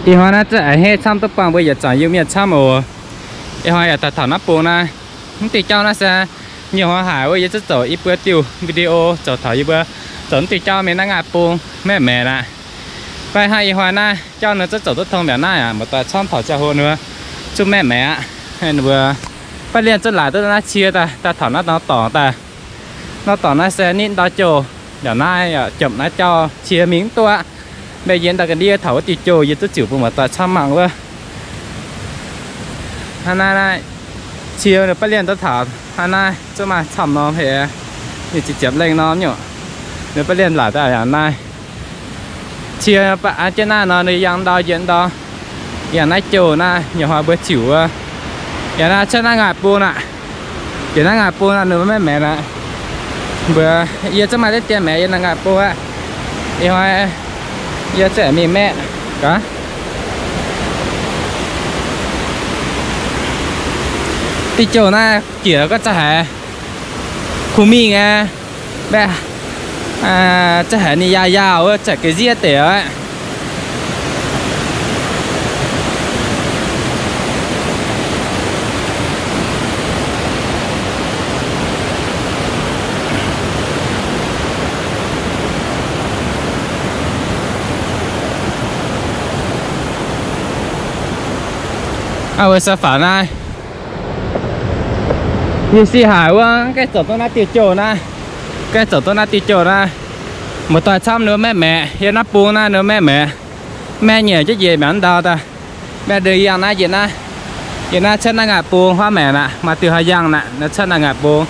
Ih hnoi naaiv zungv a'hneiv camv duqv buangh mbuo yietc zuangx Iu-Mienh camv oc. Ih hnoi yaac daaih taux naaiv bung naaiv. Mv diuh jauv naaiv se nyungc hnoi haic wuov yie zungv zoux i buo diuh video zoux taux yie mbuo zoux mv diuh jauv mingh naaiv ngaih bung maeqv maeqc aqv. Mv baac ih hnoi naaiv jauv ninh zungv zoux duqv tong mbiaauc naaiv aqv. Muoz-doic camv taux ziangh hoc ninh mbuo zungv maeqv maeqc aqv. Ninh mbuo baav lienh zungv laaic duqv naaiv cie daaih, daaih taux naaiv norm dorngx daaih. Norm dorngx naaiv se nitv ndau jouh, mbiaauc naaiv yaac jomc naaiv jauv cie mingh mv duqv aqv. Mv baac yie ndau ga'ndiev taux wuov diuh jouh yie zungv ziouc bun muoz-doic camv mangc wuov. Hnangv naaiv naaiv cie ninh baav lienh duqv taux hnangv naaiv zungv maaih camv norm haic, ninh ziepc ziepc lengh norm nyungc. Ninh baav lienh laaic daaih yangh naaiv cie baav an jienv naaiv nor ninh yangh ndau yietc ndau. Yangh naaiv jouh naaiv nyungc hnoi mbuo ziouc wuov, yangh naaiv cuotv naaiv ngaih bung aqv. Jiex naaiv ngaih bung nor ninh mbuo maeqv maeqc aqv. Mbuo yie zungv maaih deix dien maeqc yiem naaiv ngaih bung aqv. Ih hnoi yie zungv mingh maeqv gaax. Diuh jouh naaiv jiex gorngv za'haiz kuh mingh aqv. Mbaeqc za'haiz ninh yaauc yaauh wuov, za'gengh nziev deix aqv. Aa, wuov sa faaux naaiv, yie sic haic wuov, gaengh zoux duqv naaiv diuh jouh naaiv, gaengh zoux duqv naaiv diuh jouh naaiv. Muoz-doic camv ninh mbuo maeqv maeqc, yiem naaiv bung naaiv ninh mbuo maeqv maeqc. Maeqv nyiec jienv njiec mbiaauc ndau daaih. Maeqv ndau yangh naaiv njiec naaiv, yiem naaiv cuotv naaiv ngaih bung huaav maengc aqv, maaih diuh haaix yangh aqv, naaiv cuotv naaiv ngaih bung.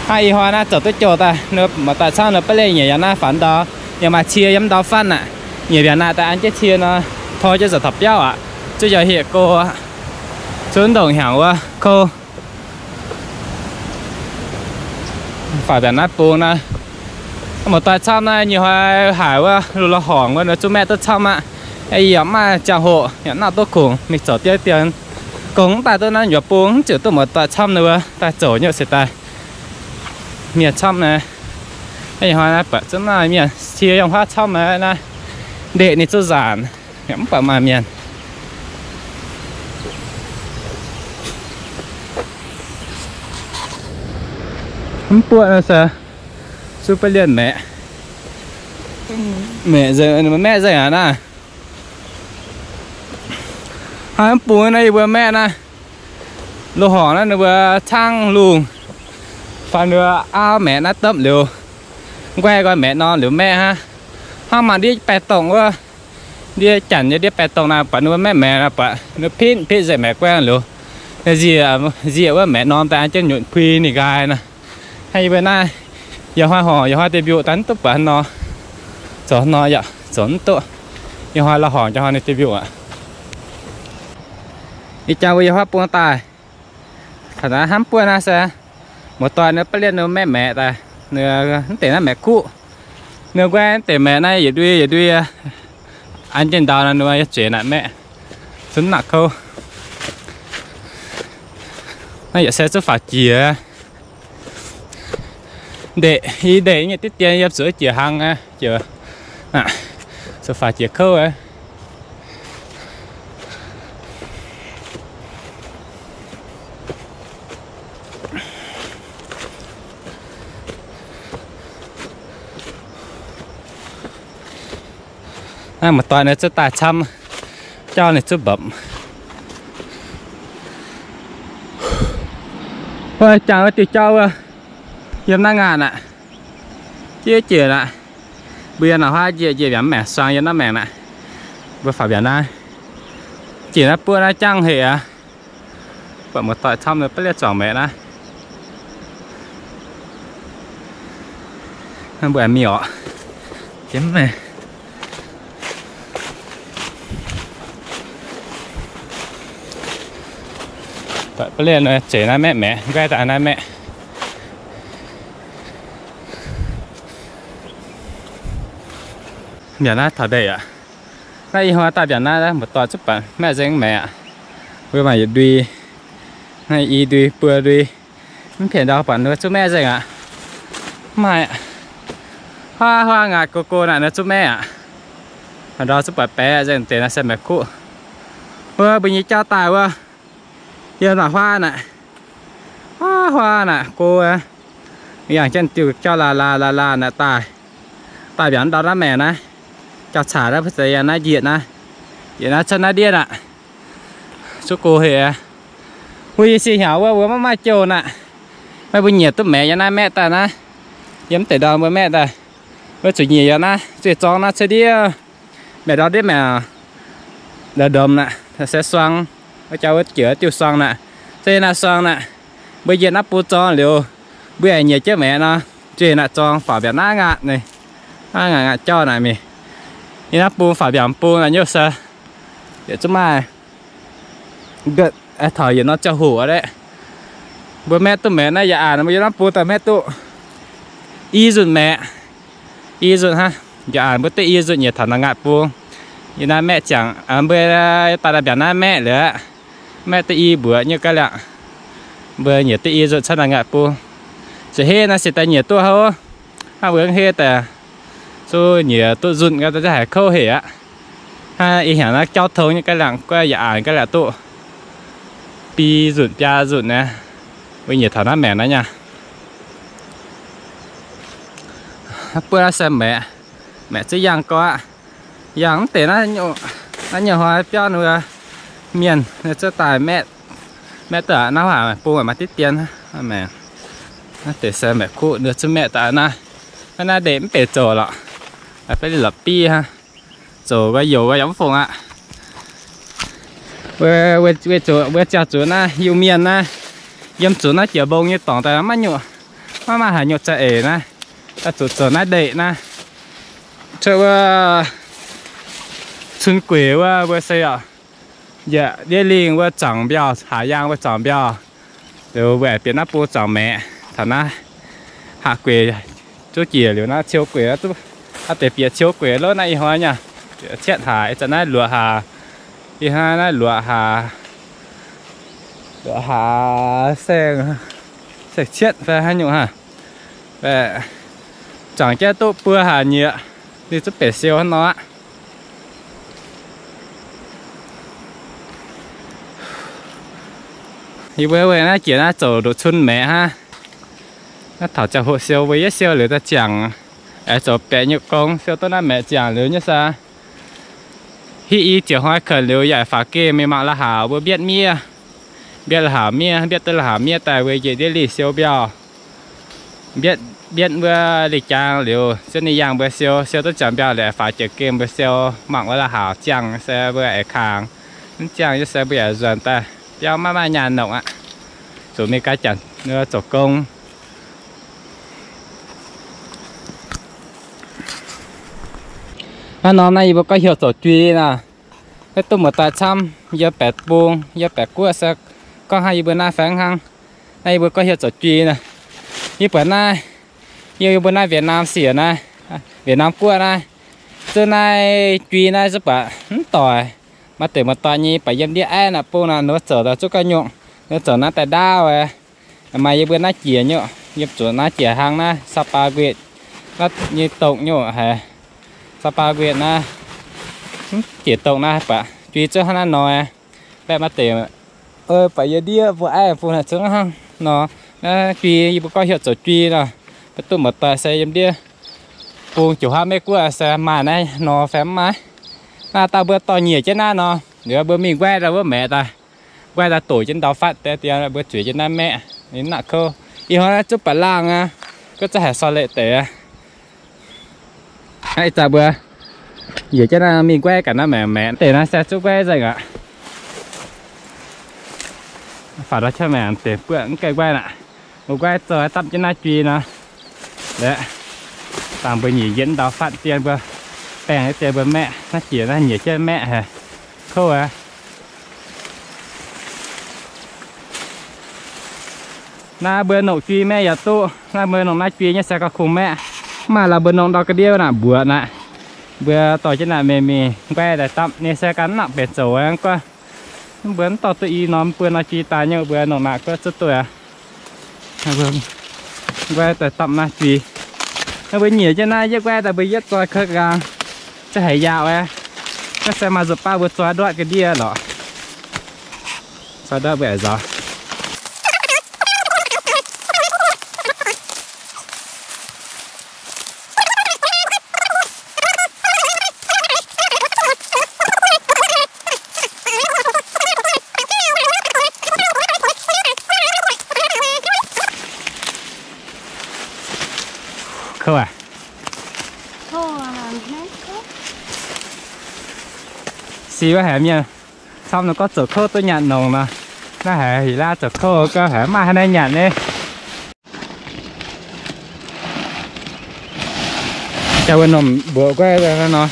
Hnangv ih hnoi naaiv zoux duqv jouh daaih, ninh muoz-doic camv ninh baav leih nyiec yangh naaiv faaux ndau, yaac maaih cie yiem ndau fatv aqv. Nyiec mbiaauc naaiv daaih an jienv cie nor, tor jienv zoux taux biauv aqv. Zuqc yaac hec go aqv, zuqc ndongc hnyangx wuov kouv. Faaux mbiaauc naaiv bung naaiv, muoz-doic camv naaiv nyei hnoi haic wuov, lungh la'horngc wuov ninh zungv maeqv duqv camv aqv. Yie yaac mv maaih ziangh hoc yaac nangv duqv kungx mingh zoux diuv dien, kungx mv daaih duqv naaiv nyuoz bung, mv ziouc duqv muoz-doic camv ninh wuov daaih zoux nyei se daaih. Mienh camv naaiv, ih hnoi naaiv buatc zungv maaih mienh cie yangh huaav camv naaiv, naaiv ndeic ninh zungv nzaanc, yaac mv buatc maaih mienh. Mv buatc nor se zungv baav lienh maeqc, maeqc nzengc, maeqv nzengc aqv naaiv. Hnangv mv bung naaiv yie mbuo maeqv naaiv, loz-horngc naaiv ninh mbuo caangv lungh, fai ninh mbuo auv maeqc naaiv dopv liuz, nquaih nqoi maeqc norm liuz maeqv hnangv. Hnangv maaih ndiev baeqc dongh wuov, ndiev janx nyei ndiev baeqc dongh naaiv, buatc ninh mbuo maeqv maeqc naaiv, buatc ninh mbuo pitv pitv nzengc maeqc guaengv liuz, nziec, nziec wuov maeqc norm daaih an jienv nyutc pui ninh nqaai nor. Hnangv yie mbuo naaiv, yaac hnoi horngc yaac hnoi deic-mbiuh daaih mv duqv buatc nor, zoux nor yaac zoux mv duqv. Yaac hnoi la'horngc jaax hnoi ninh deic-mbiuh aqv. Ih jangx mbuo yiem huaav bung daaih, taux naaiv hnamv buonv naaiv se muoz-doic ninh baav lienh ninh maeqv maeqc daaih, ninh mv deix naaiv maeqc kuqv. Ninh guaih mv deix maeqc naaiv yietc ndui yietc ndui an jienv ndau nor, ninh yaac zueiz naaic maeqv, zunv naaic kouv. Naaiv yaac se zuqc faaux jiex. Ndeic, i ndeic nyei diqv dien yiem zuqc jiex hlang aqv, jiex, zuqc faaux jiex kouv aqv. Naaiv muoz-doic ninh zungv daaih camv, jauv ninh zungv mbopv. Wuov jangx wuov diuh jauv wuov, yiem naaiv ngaanc aqv. Jiex jiex aqv. Mbuo yiem naaiv huaav njiec njiec mbiaauc maengc suang yiem naaiv maengc aqv. Mbuo faaux mbiaauc naaiv, jiex naaiv buov naaiv jangv hec aqv. Buatc muoz-doic camv ninh baav lienh zuangx maeqc naaiv. Mbuo mingh orqc. Baav lienh zeiz naaiv maeqv maeqc, nqaeqv daaih naaiv maeqv. Mbiaauc naaiv taux ndeic aqv. Naaiv ih hnoi daaih mbiaauc naaiv muoz-doic zungv baac maeqv nzengc maeqc aqv. Mbuo maaih yietc ndui, naaiv i ndui, buo ndui. Mv piex ndau baac ninh zungv maeqv nzengc aqv. Mv maaih, huaav huaav ngaatc go go naaic ninh zungv maeqv aqv. Ndau zungv baac baeqc nzengc deix naaiv se maeqc kuqv. Wuov mbuo nyei jauv daaih wuov, yiem naaic huaav naaic, huaav huaav naaic go, yangh jienv diuh jauv laaz laaz laaz laaz naaic daaih, daaih mbiaauc ndau naaiv maengc naaiv, jauv-caax naaiv mbuo zeix yangh naaiv njiec naaiv, njiec naaiv cuotv naaiv ndiev naaic, zuqc go hec. Wuov yie se hnyangx wuov mbuo maiv maaih jouh naaic, maiv mbuo nyiec duqv maeqc yiem naaiv maeqv daaih naaiv, yiem mv deix ndau mbuo maeqv daaih, mbuo zuqc nyiec yiem naaiv zueih zorng naaiv cuotv ndiev. Maeqc ndau ndiev maengc, ndau ndomc naaic se suang, wuov jauv wuov jiex diuh suang naaic, se naaiv suang naaic, mbuo njiec naaiv bung zorng liuz, mbuo aengx nyiec jienv maeqc nor, nzuih naaic zorng faaux mbiaauc naaiv ngaatc, naaiv ngaatc ngaatc jauv naaic mingh. Yiem naaiv bung faaux mbiaauc bung naaic nyouv se, yietc zungv maaih taux yietc norm ziangh hoc aqv. Mbuo maeqv duqv maeqc naaiv yaac aqc, mbuo yiem naaiv bung daaih maeqv duqv i nzunc maeqc, i nzunc hnangv. Yaac aqc mbuo duqv i nzunc nyiec taux naaiv ngaatc bung. Yiem naaiv maeqv ziangx, mbuo daaih naaiv mbiaauc naaiv maeqv liuz, maeqv duqv i mbuoqc nyei ga'liangc, mbuo nyiec duqv i nzunc cuotv naaiv ngaatc bung. Zuqc heh naaiv se daaih nyiec duqv hov, hnangv mbuo heh daaih zuqc nyiec duqv nzunc ga'naaiv haiz kouv hec aqv. Hnangv ih hnyangx naaiv jauv tong nyei ga'liangc guai yaac aqc ga'liangc duqv bi nzunc biaa nzunc naaiv, mbuo nyiec taux naaiv maengc naaiv nyei. Buov naaiv se maeqc, maeqc ziex yangh gau aqv. Yangh mv deix naaiv nyungc hnoi biauv wuov mienh ninh zuov daaih maeqv, maeqv duqv aqv. Naaiv haac bung maaih diqv dien. Naaiv deix se maeqc kuv ninh zuov maeqv daaih naaiv. Naaiv naaiv ndeic mv benx zoux lorqc, beiv lorqc biv hnangv. Zoux gau youx gau yaac mv fungx aqv. Weic zuqc mbuo ziangh zuqc naaiv Iu-Mienh naaiv, yiem zuqc naaiv jiex mbong nyei dorngx daaih maiv nyungc, maiv maaih haaix nyungc za'eix naaiv, daaih zuqc zoux naaiv ndeic naaiv. Cuotv wuov cun gueic wuov mbuo se yaac njiec ndiev lingh wuov zaangc mbiauh, haaz yaang wuov zaangc mbiauh, liuz mbuo aengx bieqc naaiv bung zaangc maeqc. Taux naaiv haaz gueic zuqv jiex liuz naaiv ciou gueic, naaiv deix bieqc ciou gueic lov naaiv ih hnoi nyei. Cietv haax, ih zanc naaiv luoqc haax, ih hnoi naaiv luoqc haax, luoqc haax saeng, saeng cietv fai haaix nyungc hnangv. Zaangc jienv duqv buo haax nyieqc, ninh zuqv beic siou hnangv nor aqv. Yie mbuo weic naaiv jiex naaiv zoux ndoqc cun maeqc hnangv. Naaiv taux ziangh hoc siou mbuo yietv siou liuz daaih ziangh, aengx zoux baeqc nyungc gong siou duqv naaiv maeqc ziangh liuz nyei sa. Hitv i ziouc hnoi kouv liuz yaac faaux gemh mingh mangc la'haux mbuo mbietv miev. Mbietv la'haux miev, mbietv duqv la'haux miev daaih mbuo njiec ndiev lingh siou mbiauh. Mbietv, mbietv wuov lingh jaang liuz, ziouc ninh yangh mbuo siou, siou duqv ziangx mbiauh liuz faaux jiex gemh mbuo siou mangc wuov la'haux ziangh se mbuo aengx kangx. Mv ziangh nyei se mbuo yaac nzuonx daaih biauv maiv maaih nyaanh longc aqv. Zuqc mingh gaax janx zoux gong. Naaiv norm naaiv yie mbuo gorngv heuc zoux jui nor, maiv duqv muoz-doic camv, yiem baeqc bung, yiem baeqc guoqv se gorngv hnangv yie mbuo naaiv fai hnangv. Naaiv yie mbuo gorngv heuc zoux jui nor. Yie buatc naaiv, yie, yie mbuo naaiv Việt Nam siec naaiv, Việt Nam guoqv naaiv, zuqc naaiv jui naaiv zuqc baac mv doic. Maaih deix muoz-doic nyei baac yiem ndiev aiv naaiv bung naaic nor zoux daaih zuqc gauh nyungc, nor zoux naaiv daaih ndaauv. Maaih yie mbuo naaiv jiex nyungc, yiem zuqc naaiv jiex hnangv naaiv Sapa Guetv, naaiv nyei dongh nyungc haic. Sapa Guetv naaiv, jiex dongh naaiv baac jui zuqc hnangv naaiv nor. Baeqc maaih deix, baac yie ndiev mbuo aiv bung naaic zuqc hnangv nor. Naaiv jui yie mbuo gorngv heuc zoux jui nor, maiv duqv muoz-doic se yiem ndiev bung jiex huaav Meiv Guoqv se maaih naaiv nor fai mv maaih. Naaiv dauh mbuo dorh nyiec jienv naaiv nor, liuz mbuo mingh nquaih daaih wuov maeqc daaih, nquaih daaih doqc jienv ndau fatv deix dien mbuo zueiz jienv naaiv maeqc, ninh nangc kouv. Ih hnoi naaiv zuqc baac laangh aqv, gorngv za'gengh haih solv leih deix. Ih zanc mbuo njiec jienv naaiv mingh nquaih gaax naaiv maeqc, maeqc deix naaiv se zuqc nquaih nzengc aqv. Faaux ndau qaqv maeqc deix buoqv mv gaengh nquaih aqv. Mbuo nquaih zoux dapv jienv naaiv jui nor. Laeqv, dangh mbuo nyiec yietv ndau fatv dien mbuo baengh dien mbuo maeqc, naaiv jiex naaiv nyiec jienv maeqc haic. Kouv aqv. Naaiv mbuo nongc jui maeqc yaac duqv. Naaiv mbuo nongc naaiv jui nyei se gauh kungx maeqc. Mv maaih laaix mbuo nongc ndau ga'ndiev naaic mbuoqc naaic. Mbuo dorh jienv naaic mingh mingh nquaih daaih dapv ninh se ganh mv nangc benx zoux aqv guoqv. Mv mbuo mv dorh duqv i norm buo norm jui daaih nyei, mbuo nongc naaic guoqv zuqv duqv aqv. Nquaih daaih dapv naaiv jui. Naaiv mbuo nyiec jienv naaiv yietv nquaih daaih mbuo yietv zoi kouv nqaang, za'gengh haiz yaauc aqv. Naaiv se maaih nzunc baav mbuo zoi ndortv ga'ndiev lorqc. Fai ndau mbuo aengx nzauh. Kouv aqv. Si wuov haiz mienh camv nor gorngv zoux kouv duqv nyanc nongx nor. Naaiv haiz heuc laav zoux kouv gorngv haiz maaih haaix naaiv nyanc nyei. Jaa wuov norm mbuoqc guaiv nor.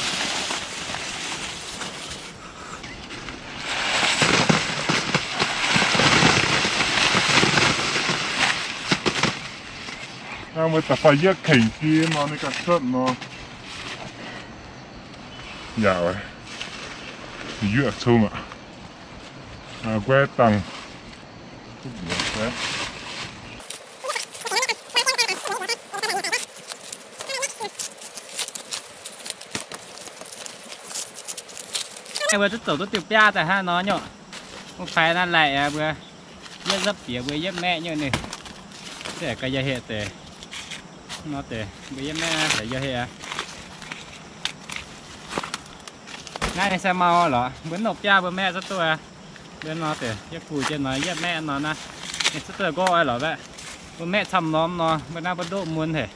Naaiv mbuo da'faanh yietv kengc jiex nor, ninh ganh cuotv nor. Yaac yuoqv cong aqv. Guaiv dangh. Mbuo zuqc zoux duqv diuh biaav daaih hnangv nor nyei. Mbuo faix naaiv laih aqv, mbuo yietv nzapv bieqc mbuo yietv maeqv nyei ninh. Deix ga'yie heh deix. Nor deix mbuo yietv maeqv ga'yie heh aqv. Naaiv ninh se mau lorqc, mbuo nopv biaav mbuo maeqv zuqc duqv aqv. Mbuo nor deix yietv guh jienv nor yietv maeqv nor naaiv, ninh zuqc duqv nqorqv lorqc haic. Mbuo maeqv camv norm nor, mbuo naaiv mbuo ndoqv mun haic.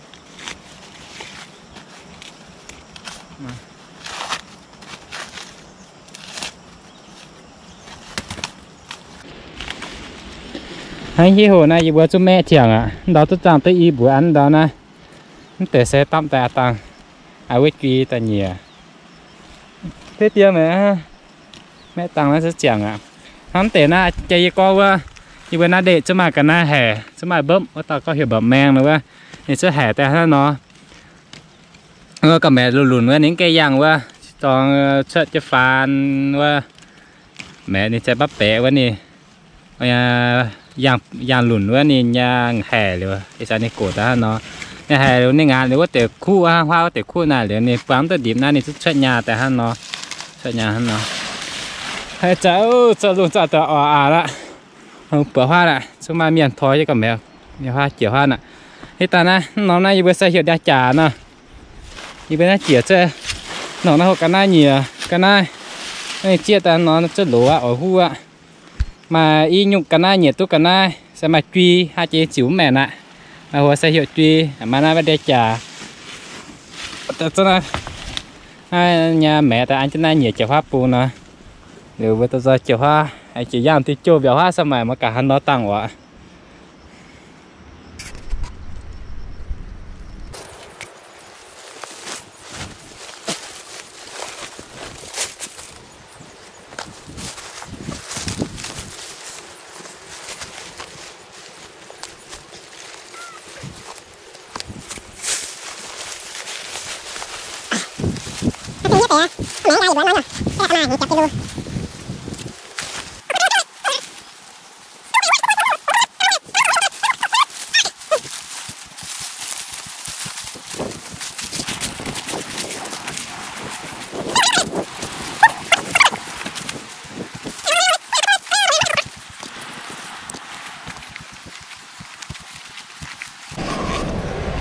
Hnangv hiuv hoc naaiv yie mbuo zuqc maeqv tiangx aqv. Ndau duqv zaangh duqv i mbuox an ndau naaiv. Mv deix se dapv daaih dangh, aa, wuov jui daaih nyiec. Deix dien meih maeqv dangh naaiv zuqc ziangx aqv. Hnangv deix naaiv jaa yie gorngv wuov, yie mbuo naaiv ndeic zuqc maaih ga'naaiv haic, zuqc maaih mbopv wuov dauh gorngv heuc mbopv maeng nor wuov, ninh zuqc haic daaih hnangv nor. Wuov ga'maeqc lunc lunc wuov ninh geh yangh wuov, dorngx cuotv jienv faan wuov, maeqc ninh zai mbapv baeqc wuov ninh, yangh lunc wuov ninh yangh haic liuz, ih zanc ninh gox daaih hnangv nor. Ninh haic liuz ninh ngaanc liuz wuov deix kuv, huaav wuov deix kuv naaic liuz ninh buangv duqv ndipc naaiv ninh zuqc cuotv nyaah daaih hnangv nor. Cuotv nyaah hnangv nor. Haaix zanc zorqv lungh zanc daaih oix aqc laqv. Buatc huaav aqv, zuqc maaih mienh toi jienv ga'maeqc, mienh huaav jiex huaav aqv. Ih daaih naaiv norm naaiv yie mbuo se heuc ndiaa jaax nor. Yie mbuo naaiv jiex cuotv nongc naaiv hov ga'naaiv nyiec ga'naaiv. Zieqv daaih nor zuqc loz aqv, oix huv aqv. Maaih i nyungc ga'naaiv nyiec duqv ga'naaiv se maaih jui, hnangv jiex ziux mv maengc aqv. Maaih huox se heuc jui, maaih naaiv ndiaa jaax. Naaiv nyei maengc daaih an jienv naaiv nyiec jiex huaav bung nor. Liuz mbuo dorh nzoih jiex huaav, jiex yangh diuh jouh mbiaauc huaav se maaih mangc gaax haaix nor dangh oc.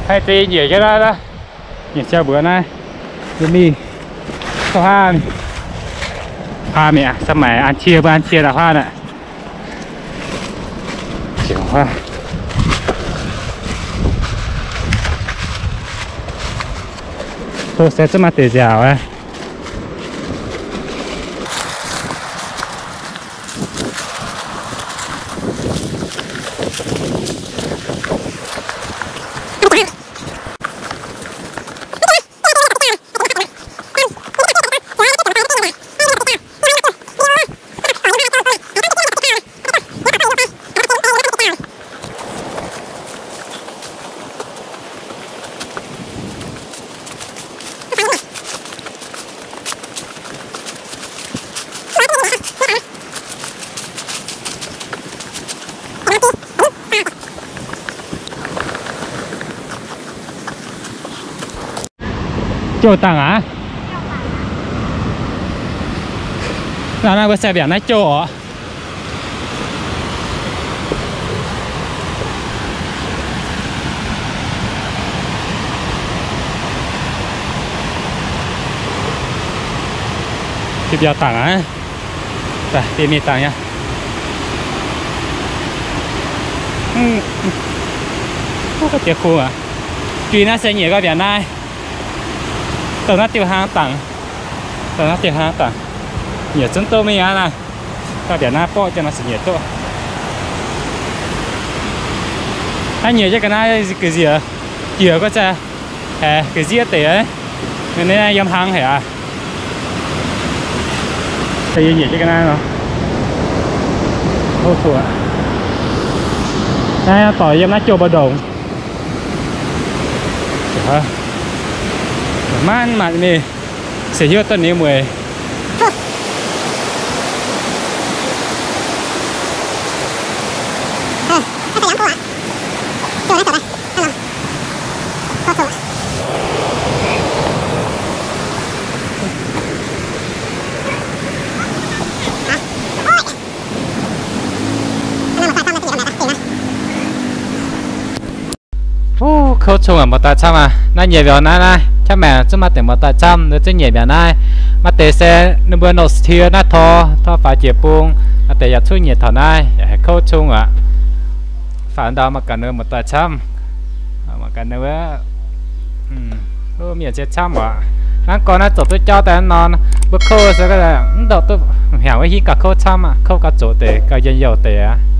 Haih deix nyiec jienv naaiv, nyiec ziangh mbuox naaiv, mingh, huaav, huaav mi'aqv, se maaic an cie mbuo an cie daaih huaav aqv. Ziangh huaav, hov se zungv maaih deix nziaauc aqv. Jouh dangh aqv. Naaiv mbuo sai mbiaauc naaiv jouh oc. Biaux dangc aqv. Daaih mingh dangc nyei. Wuov deix kungx aqv. Juiz naaiv se nyiec gau mbiaauc naaiv. Dongh naaiv diuh hlang dangc. Dongh naaiv diuh hlang dangc. Nyiec zunv duqv mingh aqv naaiv. Gau mbiaauc naaiv borqv jienv nor se nyiec duqv. Naaiv nyiec jienv ga'naaiv ga'nzieqc, jiex gu'ziex, aengx ga'nzieqv deix. Naaiv yiem hlang haic aqv. Yie nyiec jienv ga'naaiv nor, naaiv dorc yiem naaiv jouh mbu'ndongx. Manc manc mingh, se hiuv duqv ninh mueiz. Huv, kouv cong aqv, muoz-doic camv aqv. Naaiv nyiec mbiaauc naaiv naaiv, qaqv maengc zungv maaih deix muoz-doic camv, ninh zungv nyiec mbiaauc naaiv. Maaih deix se ninh mbuo nongc sieqv naaiv tor, tor faaux jiex bung, maaih deix yaac cuotv nyiec taux naaiv, yaac haiz kouv cong aqv. Faaux ndau mangc gaax ninh muoz-doic camv. Mangc gaax ninh wuov, mienh se camv aqv. Hnangv gorngv naaiv zoux duqv jauv daaih nor, mbuo kouv se mv ndortv duqv hnyangx wuov hingv gauh kouv camv aqv, kouv gauh zoqc deix, gauh njien-youh deix aqv.